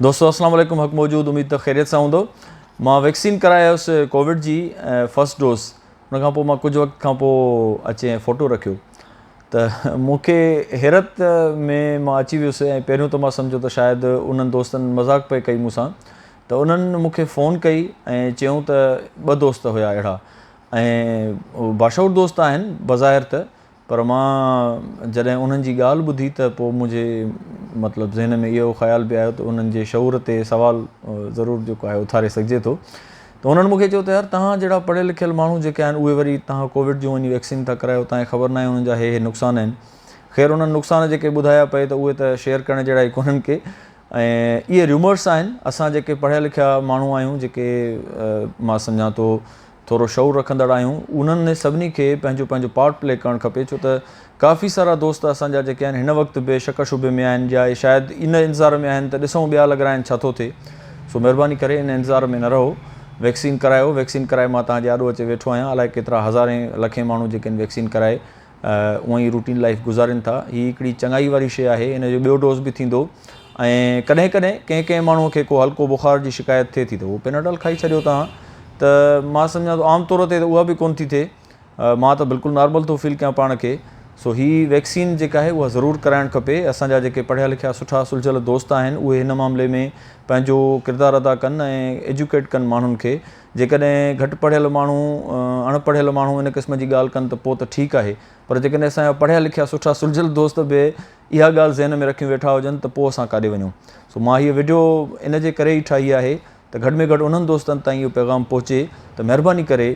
دوستو اسلام عليڪم حق موجود اميد ته خيريت سان هوندو مان ويڪسين ڪرائي آيس ڪووڊ جي فرسٽ ڊوز ان کان پوء مان ڪجهه وقت کان پوء اچي ۽ فوٽو رکيو ته مون کي حيرت ۾ مان اچي ويس ۽ پهريون ته مان سمجهيو ته شايد انهن دوستن مذاق پئي ڪئي مون سان ته انهن مون کي فون ڪئي ۽ چيائون ته ٻه دوست هيا اهڙا ۽ باشعور دوست آهن بظاهر ته پر مان جڏهن انهن جي ڳالهه ٻڌي ته پوء منهنجي مطلب ذهن ۾ اهو خيال به آيو ته انهن جي شعور تي سوال ضرور جيڪو آهي اٿاري سگهجي ٿو ته انهن مون کي چيو ته يار توهان جهڙا پڙهيل لکيل ماڻهو جيڪي آهن اهي وري توهان ڪووڊ جون وڃي ويڪسين ٿا ڪرايو توهان کي خبر ناهي انهن جا هي هي نقصان آهن خير انهن نقصان جيڪي ٻڌايا پئي ته اهي ته شيئر ڪرڻ جهڙا ئي ڪونهن ڪي ۽ اهي ريومرس آهن اسان جيڪي پڙهيا لکيا ماڻهو آهيون جيڪي مان سمجهان ٿو ٿورو شعور رکندڙ آهيون انهن سڀني کي پنهنجو پنهنجو پارٽ پلي ڪرڻ کپي ڇو ته ڪافي سارا دوست اسان جا جيڪي آهن هن وقت به شڪ شبهي ۾ آهن يا شايد ان انتظار ۾ آهن ته ڏسون ٻيا لڳرائن ڇا ٿو ٿئي سو مهرباني ڪري ان انتظار ۾ نه رهو ويڪسين ڪرايو ويڪسين ڪرائي مان توهان جي آڏو اچي ويٺو آهيان الائي ڪيترا هزارين لکين ماڻهو جيڪي آهن ويڪسين ڪرائي اونئن ئي روٽين لائيف گذارين ٿا. هي هڪڙي چڱائي واري شيء آهي. ان جو ٻيو ڊوز به ٿيندو ۽ ڪڏهن ڪڏهن ڪنهن ڪنهن ماڻهوء کي ڪو هلڪو بخار جي شڪايت ٿئي ٿي ته اهو پيناڊول کائي ڇڏيو توهان ته مان سمجهان ٿو عام طور تي ته اها به ڪونه ٿي ٿئي. مان ته بلڪل نارمل ٿو فيل ڪيان پاڻ کي. سو هي ويڪسين جيڪا آهي اها ضرور ڪرائڻ کپي. اسان جا جيڪي پڙهيا لکيا سٺا سلجهيل دوست آهن اهي هن معاملي ۾ پنهنجو ڪردار ادا ڪن ۽ ايجوڪيٽ ڪن ماڻهن کي. جيڪڏهن گهٽ پڙهيل ماڻهو، اڻ پڙهيل ماڻهو ان قسم جي ڳالهه ڪن ته پوء ته ٺيڪ آهي پر جيڪڏهن اسان جا پڙهيا لکيا سٺا سلجهيل دوست به اها ڳالهه ذهن ۾ رکيون ويٺا هجن ته پوء اسان ڪاڏي وڃون. سو مان هيء وڊيو ان جي ڪري ئي ٺاهي آهي ته گهٽ ۾ گهٽ انهن دوستن تائين اهو پيغام پهچي ته مهرباني ڪري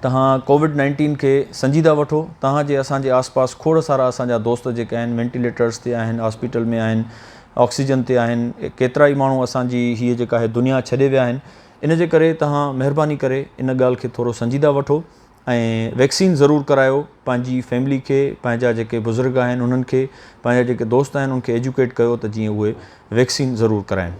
توهان ڪووڊ نائنٽين کي سنجيده وٺو توهان جي اسان جي آس پاس کوڙ سارا اسان جا دوست جيڪي آهن وينٽيليٽرس تي آهن هاسپيٽل ۾ آهن آڪسيجن تي آهن ڪيترائي ماڻهو اسان جي هيء جيڪا آهي دنيا ڇڏي ويا آهن ان جي ڪري توهان مهرباني ڪري ان ڳالهه کي ٿورو سنجيده وٺو ۽ ويڪسين ضرور ڪرايو پنهنجي فيملي کي پنهنجا جيڪي بزرگ آهن انهن کي پنهنجا جيڪي دوست آهن انهن کي ايجوڪيٽ ڪيو ته جيئن اهي ويڪسين ضرور ڪرائين.